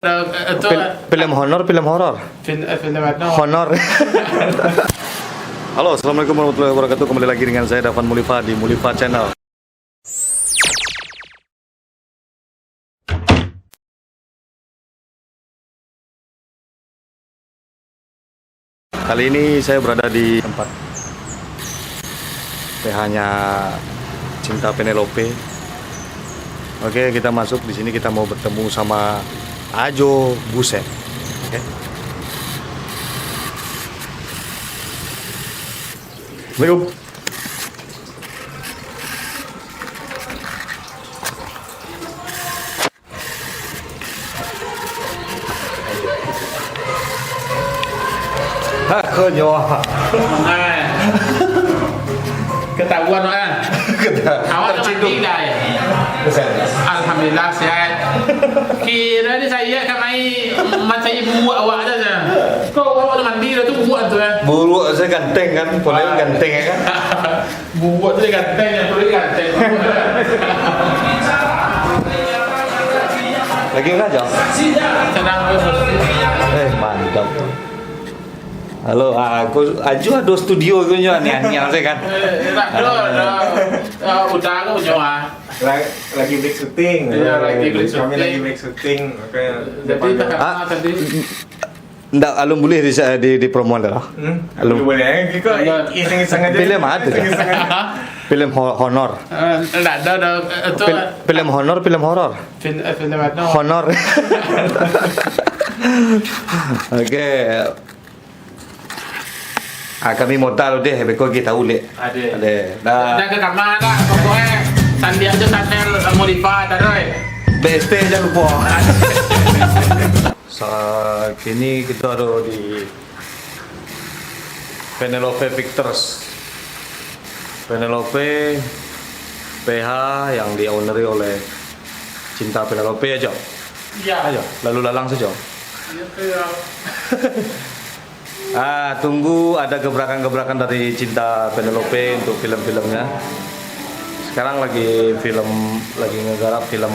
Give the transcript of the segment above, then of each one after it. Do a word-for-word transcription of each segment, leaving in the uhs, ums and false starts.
Pil-, film honor, film horor? Film, eh, film apa? Honor. Halo, assalamualaikum warahmatullahi wabarakatuh. Kembali lagi dengan saya, Dafan Mulifa, di Mulifa Channel. Kali ini saya berada di tempat P H-nya Cinta Penelope. Oke, kita masuk di sini, kita mau bertemu sama Ajo Buset. Oke. Assalamualaikum. Aku nyawa. Ketahuan, ah. Awak dah mandi dah, ya? Alhamdulillah, sehat. Kira ni saya ka mai mancari buruak awak dah, ya. Kok awak dah mandi dah tu, buruak tu, ya? Buruak saya ganteng kan, polai ganteng, ya kan? Buruak tu dia ganteng, yang perlu dia ganteng. Lagi enggak, Jang? Tenang, bos. Eh, mantap. Halo, ah, aku, Aju ada studio tu nyo, aneh-aneh saya kan. Eh, tak ada, ada. Ah, utang aku nyo, ah. La-, lagi break syuting. Iya, lagi break syuting. Kami lagi break syuting, makanya jadi depan tak tadi. Ndak, alun buliah di, di, di promo lah. Hmm? Alun. Buliah, eh. Kiko iseng-iseng aja. Filem apo tu? Iseng-iseng aja. Filem ho-, honor. Eh, ndak ada, ada, eh, tu. Fil-, filem honor, filem horor? Fil-, eh, filem apa? Honor. Oke. Ah, kami modal deh, beko kita ulek. Ade. Ade. Dah. Dah ka kama dah, pokoknya Sandi aja channel, eh, Mulifa, taruh, eh. B S T jangan lupa. Sa-, kini kita ada di Penelope Pictures. Penelope P H yang di-owneri oleh Cinta Penelope aja. Iya. Ayo, lalu lalang saja. Iya, iya. Ah, tunggu ada gebrakan-gebrakan dari Cinta Penelope untuk film-filmnya. Sekarang lagi film, lagi ngegarap film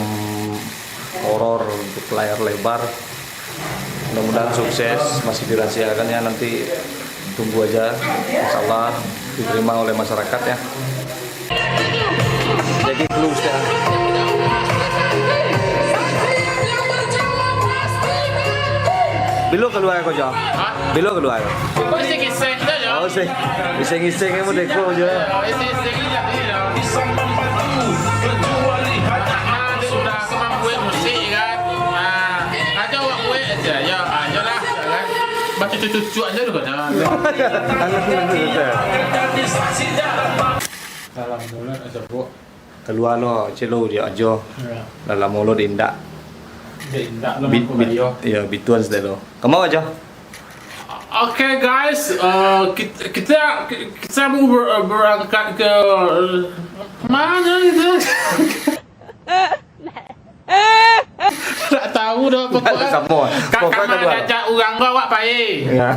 horor untuk layar lebar. Mudah-mudahan sukses, masih dirahasiakan ya, nanti tunggu aja. Insyaallah diterima oleh masyarakat ya. Jadi close ya. Bilo kalua ko, Jo? Hah? Bilo kalua ko? Ko iseng-iseng se, Jo. Oh, iseng. Iseng-iseng yang mau deko, Jo. Oh, iseng-iseng aja, Jo. Ah, sudah, aku mambuek musik, kan. Ah, aja awak buek aja, yo, ah, yo lah, yo kan. Bacucuk-cucuk aja dulu, kan. Alhamdulillah, aja, Bu. Kalua lo, celo dia aja. Ya. Lah lamo lo diindak. Diindak lo, bit-, mangko bit-, bayo. Ya, bituan sudah lo. Kama aja? Oke, guys, eh, kit-, kita, kita mau ber-, berangkat ke, eh, mana itu? Tak tahu dah, pokoknya. Tak ada sama. Ka-, pokoknya kama tak ada. Diajak urang ko awak pai. Ya.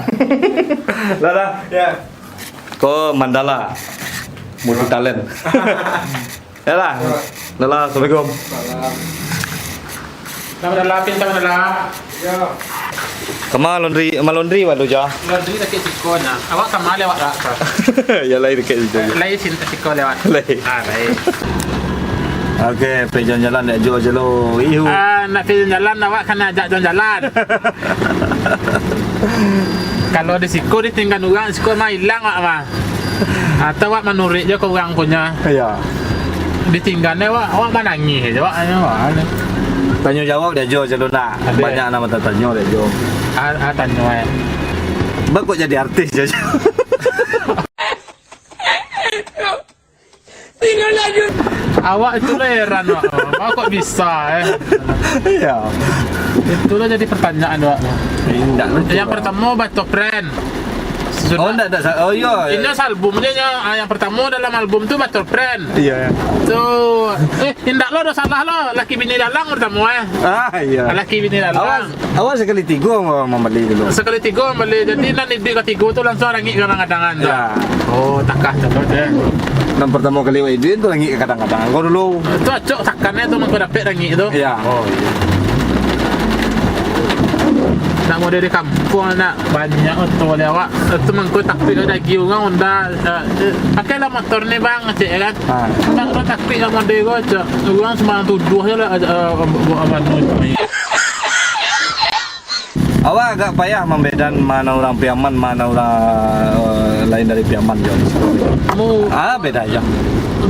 Lah, lah. Ya. Ko Mandala. Multi talent. Yalah. Yalah, assalamualaikum. Salam. Salam, Dala, pintar, Dala. Ya. Kama laundry, ma laundry waduh, Jo? Laundry dakek siko nah. Awak kama lewat dak? Ya, lai dakek situ. Lai sin-, siko lewat. Lai. Ah, lai. Oke, pai jalan-jalan dek Jo je lo. Ihu. Ah, nak pai jalan-jalan, awak kana ajak jalan-jalan. Kalau di siko ditinggan urang, siko mah ilang awak mah. Atau awak manuruik jo ka urang punyo. Iya. Ditinggan awak, awak manangih jo awak, awak. Tanyo jawab dek Jo, Jo nak. Ade. Banyak nan tatanyo dek Jo. Ah, ah, tanyo, eh. Ba kok jadi artis Jo? Awak itu lah heran, Wak. Awak kok bisa, eh? Iya. Itulah jadi pertanyaan, Wak. Indak lucu, Wak. Yang pertama, Batok Friend. Sudah. Oh, ndak, ndak sa-, oh, iya. Ini albumnya, ah, yang pertama dalam album tu Batok Friend. Iya, iya. Tu, eh, indak lo, ado salah lo. Laki bini dalang pertama, eh. Ah, iya. Laki bini dalang. Awas. Awak sakali tigo ma-, mambali dulu. Sakali tigo mambali. Jadi, nan iduik katigo tu langsung rangik ka kadang-kadangan tu. Ya. Oh, takah tu, tu, tu. Nan partamo kali awak iduik tu rangik ka kadang-kadangan. Kau dulu. Tu acok takannyo tu, mangko dapek rangik tu. Ya. Oh, iya. Dari kampuang nak banyak motor lewat. Itu mangko takuik ka daging urang Honda, eh, eh, "Pakailah motor ni, Bang," cek kan. Ha. Nak urang takuik ka motor ko, cek. Urang sembarang tuduah je lah, eh, eh, buat abang tu. Awak agak payah mambedakan mana urang Piaman, mana urang, eh, lain dari Piaman je. Mu- Ah, beda aja.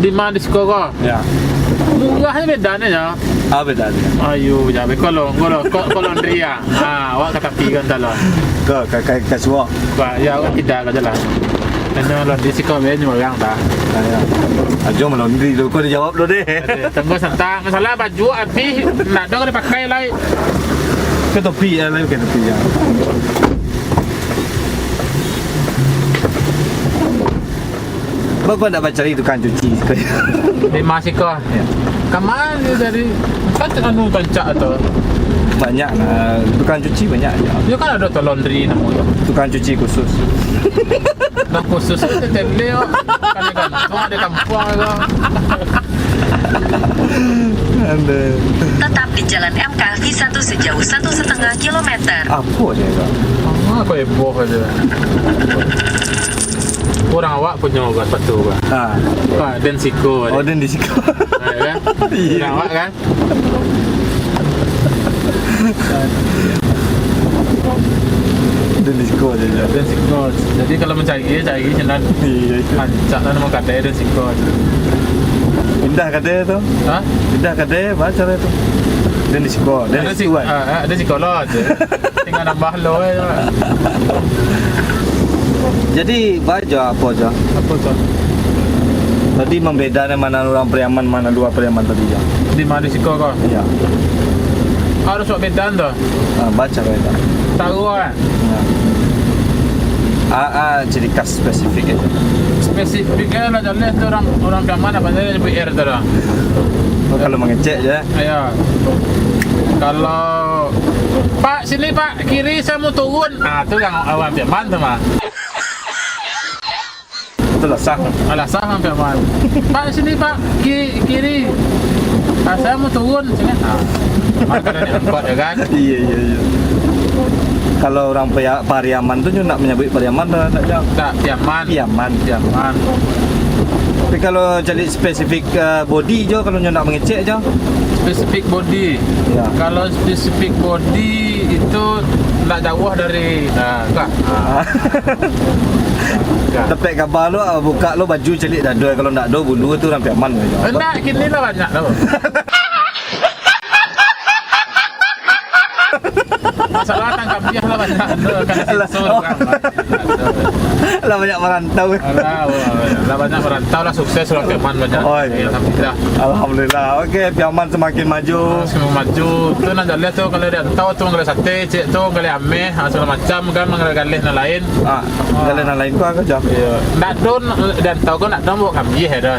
Di ma di siko ko? Ya. Murah je bedanya ya. Ah, beda aja. Ayo, ya, kalau, kalau, ko-, kalau laundry ya. Ah, awak ka tapi kan salah. Ke, ke, ke, ke suok. Ba, ya, awak tidak aja lah. Hanya laundry siko be nyo urang dah. Ah, ya. Ajo malaundry tu, ko dijawab dulu deh. Aduh, tunggu santa. Masalah baju abih, ndak ada ka dipakai lai. Ke topi ya, lai ke topi ya. Baa kok ndak bacari tukang cuci? Di ma siko? Ya. Ka ma dia dari, kan anu rancak tu. Banyak lah, tukang cuci banyak aja. Dia kan ada tu laundry namo tu. Tukang cuci khusus. Dah khusus tu tele, oh. Kan gantung di kampuang tu. Aduh. Tetap di Jalan M K V satu sejauh satu setengah kilometer. Apo je tu? Ah, ko heboh aja. Urang awak punyo ko sepatu ko. Ha. Ha, den siko. Oh, den di siko. Ha, ya kan? Iya. Urang awak kan? Den di siko je, ya. Den siko. Jadi kalau mancari, cari sinan. Iya, iya. Rancak lah namo kadai den siko. Indah kadai tu. Ha? Indah kadai, baa caro tu? Den di siko. Den di siko, kan? Ha, ha, den siko lo je. Tingga nambah lo je. Jadi, baa jo apo jo? Apo tu? Tadi mambedakan mana urang Piaman, mana lua Piaman tadi jo. Di ma di siko ko? Iya. Harus awak bedakan tu. Ah, baa caro itu. Tahu kan? Ya. Ah, ah, ciri khas spesifik itu. Spesifiknyo lah jaleh tu urang, urang Piaman apo nyo nyebuik R tu lah. Oh, kalau mangecek je. Iya. Kalau, "Pak, sini, Pak, kiri, saya mau turun." Ah, tu urang awak Piaman tu mah. Itu lah sah. Alah, sah sampai aman. "Pak, sini, Pak. Ki-, kiri. Ah, saya mau turun." Sini. Ah. Maka dari angkot, ya kan? Iya, iya, iya. Kalau urang Paya-, Pariaman tu nyo nak manyabuik Pariaman dah, dah, dah. Tak, Piaman. Piaman. Piaman. Tapi kalau cari spesifik, eh, body jo, kalau nyo nak mangecek jo. Spesifik body. Ya. Kalau spesifik body itu ndak jauh dari, ah, kah? Ah. Dapek kaba lo, ah, buka lo baju caliak dado, kalau ndak ado bulu tu urang Piaman. Ndak, kini lah banyak tu. Masalah batang kambiah lah banyak tu, kan sensor urang. Lah banyak marantau. Alah, wah, lah banyak marantau lah, sukses urang Piaman banyak. Oh, iya. Alhamdulillah. Alhamdulillah. Oke, Piaman semakin maju. Semakin maju. Tu nan jaleh tu, kalau di rantau tu manggaleh sate, ciek tu manggaleh ameh, ah, sagalo macam kan, manggaleh-galeh nan lain. Ah, galeh nan lain tu apo jo? Iya. Ndak ado, di rantau ko ndak ado buek kambiah ado.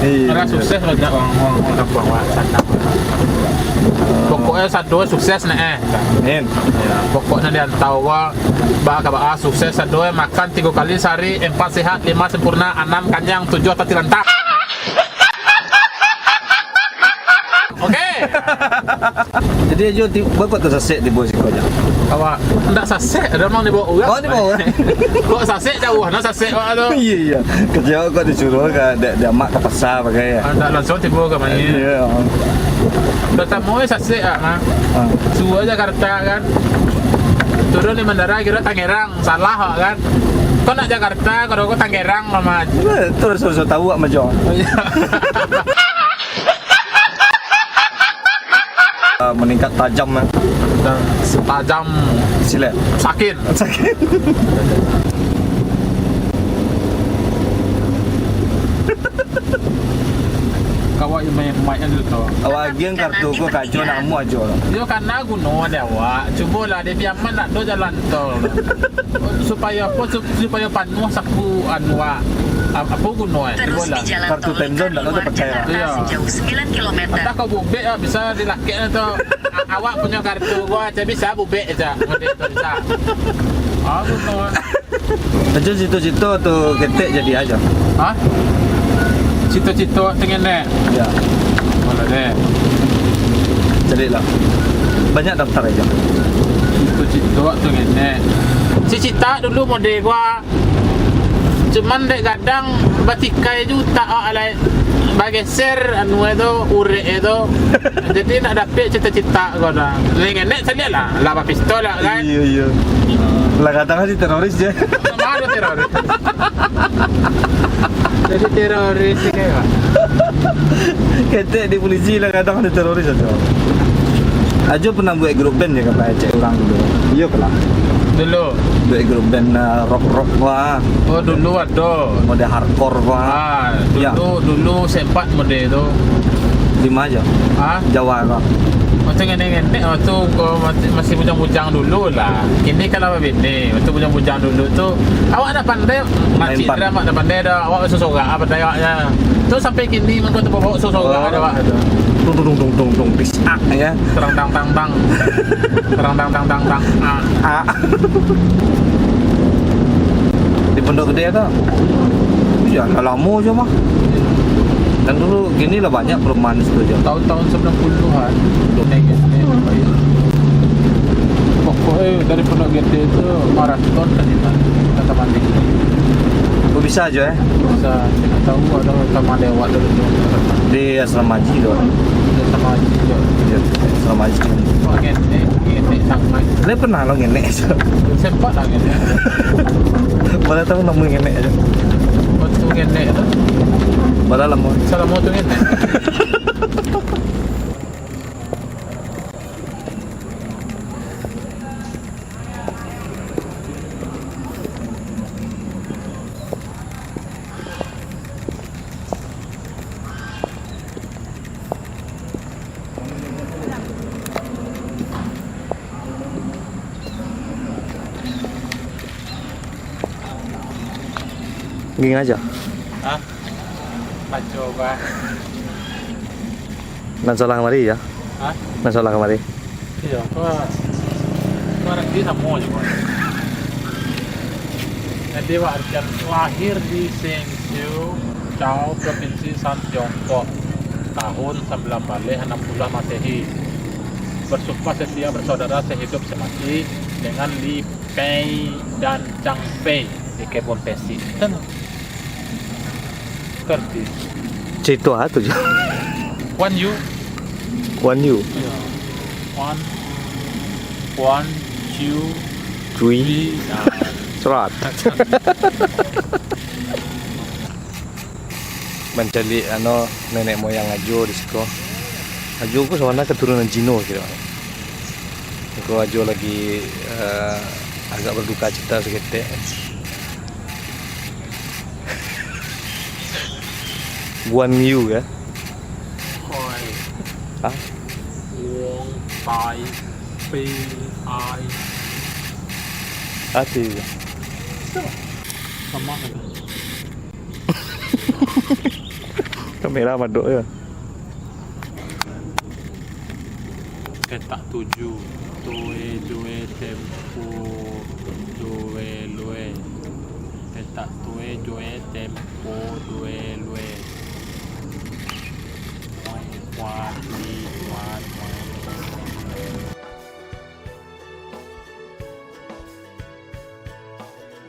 Iya. Karena sukses banyak urang, urang, urang kampuang awak, sanang. Pokoknyo sado sukses nak, eh. Amin. Ya, pokoknyo di rantau ko, baa ka baa, sukses sado, eh, makan tigo kali sehari, empat sehat, lima sempurna, anam kanyang, tujuah tatilantak. Oke. Jadi, Ajo, ti-, baa kok tasasek tibo siko, Jo? Awak ndak sasek, ado mang dibaok urang. Oh, dibaok urang. Kok sasek jauah, nah sasek awak tu. Iya, iya. Kecek kok disuruh ka, dek, dek amak ka pasa bagai, ya. Ah, ndak langsuang tibo ka mari. Iya. Partamo sasek, ah, mah. Ah. Suruah Jakarta, kan. Turun di bandara, kiro Tangerang. Salah awak, kan. Kok nak Jakarta, kok, kok Tangerang, mah. Itu raso-raso tahu awak, mah, Jo. Iya. Ah, meningkat tajam, eh. Dan setajam silet. Sakit. Sakit. Kawak yang banyak mic-nyo tu. Awak agiah kartu ko ka Ajo, nak amuah Ajo. Yo, kana guno dek awak. Cubolah, di Piaman ndak ado jalan tol. Supayo apo? Sup-, supayo panuah saku anu, wak. Ap-, apo guno, eh? Terus cubolah. Di jalan tol lingkar lima, Jakarta sejauh sembilan kilometer. Iyo. Iyo. Antah kau bubek, ah, bisa dilakek tu. A-, awak punyo kartu gua, cak bisa bubek, cak. Model tu bisa. Ah, guno. Ajo cito-cito tu ketek jadi ajo. Hah? Cito-cito tengenek? Ya. Boleh deh. Jadi lah. Banyak daftar aja. Itu cito waktu ngenek. Si Cita dulu mode gua. Cuman dek gadang batikai jo utak awak lai. Bageser anu e tu, urek e tu. Jadi nak dapek cita-cita gua dah. Ni ngenek caliak lah. Lah bapistol lah kan. Iya, iya. Lah gadang si teroris je. Mana teroris? Jadi teroris ni kayak apa? Ketek di polisi lah gadang ada teroris aja. Ajo pernah buat grup band je kan, cek orang dulu. Iya pernah. Dulu. Buat grup band, eh, rock-rock lah. Oh, dulu ada. Mode hardcore lah. Ah, Ya. dulu dulu sempat mode tu. Di mana aja? Hah? Jawa kah? Waktu ngenek-ngenek, waktu kau masih, masih bujang-bujang dulu lah. Kini kan lah babini. Waktu bujang-bujang dulu tu, awak dah pandai, Main makcik pan. Dah, awak dah pandai dah. Awak sosorak ah, pandai awaknya. Tu sampai kini mangko tu bawa sosorak Oh. Ada awak tu. Dung, dung, dung, dung, dung, dung, bis, ah, ya. Terang, tang, tang, tang. Terang, tang, tang, tang, tang. Ah. Ah. Di Pondok Gede tu. Ya, dah lama je mah. Dan dulu gini lah banyak perumahan situ je. Tahun-tahun sembilan puluhan. Pokoknya dari Pondok Gede tu maraton tadi kan. Kata mandi. Oh, bisa aja, eh? Bisa. Tidak tahu ada kamar lewat dulu tu. Di asrama haji tu. Di asrama haji tu. Iya, asrama haji. Wah, ngenek, ngenek sangat. Dia pernah lo ngenek aja. Sempat lah ngenek. Mana tahu nama ngenek aja. Waktu ngenek tu. Mana lama? Selama tu ngenek. Gini aja. Hah? Pacoba. Nan salah kamari ya? Hah? Nan salah kamari. Iya, kok, kok arti samo aja, Bang. Jadi, Wak Arjan lahir di Sengsiu, Chao, Provinsi Shan, Tiongkok, tahun sembilan baleh anam puluah Masehi. Bersumpah setia bersaudara sehidup semati dengan Li Pei dan Chang Pei di kebun pesi. Kan? Ngerti? Cerita tu je. Kuan Yu. Kuan Yu. Ya. Kuan, Kuan Yu. Cui. Cui. Nah. Serat. Mancaliak, ano, nenek moyang Ajo di siko. Ajo ko sabananyo keturunan Cino kiro. Ko Ajo lagi, eh, agak berduka cita saketek. Guan Yu kah? Hoi. Hah? Wong Tai Pi Ai. Ati. Sama kan? Kamera madok ya. Petak tujuh, tue, due, tempo, due, lue. Petak tue, due, tempo, due, lue. Kua, kui,